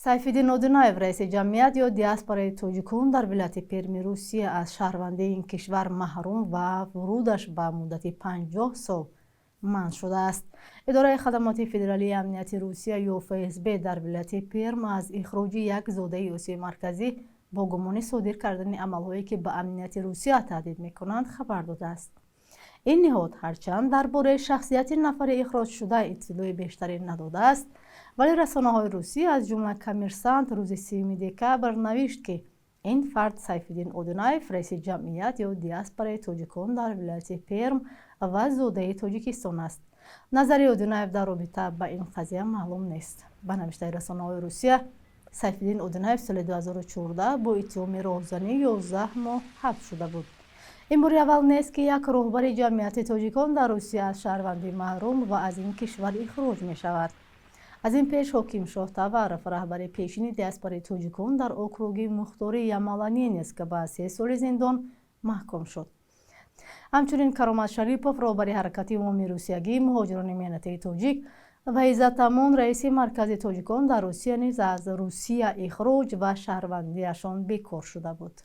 Сайфиддин Одинаев, раиси ҷамъият ё диаспораи тоҷикон дар вилояти Перми Русия, аз шаҳрвандии ин кишвар маҳрум ва вурудаш ба муддати 50 сол манъ шудааст. Идораи хадамоти федералии амнияти Русия ё ФСБ дар вилояти Перм аз ихроҷи як зодаи Осиёи Марказӣ бо гумони содир кардани амалҳое, ки ба амнияти Русия таҳдид мекунанд, хабар додааст. Ин ниҳод ҳарчанд дар бораи шахсияти нафари ихроҷшуда иттилои бештаре надодааст, вале расонаҳои русӣ, аз ҷумла «Коммерсант», рӯзи 30 декабр навишт, ки ин фард Сайфиддин Одинаев, раиси ҷамъият ё диаспораи тоҷикон дар вилояти Перм ва зодаи Тоҷикистон аст. Назари Одинаев дар робита ба ин қазия маълум нест. Ба навиштаи расонаҳои Русия, Сайфиддин Одинаев соли 2014 бо иттиҳоми роҳзанӣ 11 моҳ ҳабс шуда буд. Ин бори аввал нест, ки як роҳбари ҷамъияти тоҷикон дар Русия аз шаҳрвандӣ маҳрум ва аз ин кишвар ихроҷ мешавад. Аз ин пеш Ҳокимшоҳ Таваров, раҳбари пешини диаспораи тоҷикон дар округи мухтори Ямало-Ненецк, ба 3 соли зиндон маҳкум шуд. Ҳамчунин Каромат Шарипов, роҳбари ҳаракати умумирусиягии муҳоҷирони меҳнатии тоҷик, ва Иззат Амон, раиси Маркази тоҷикон дар Русия, низ аз Русия ихроҷ ва шаҳрвандиашон бекор шуда буд.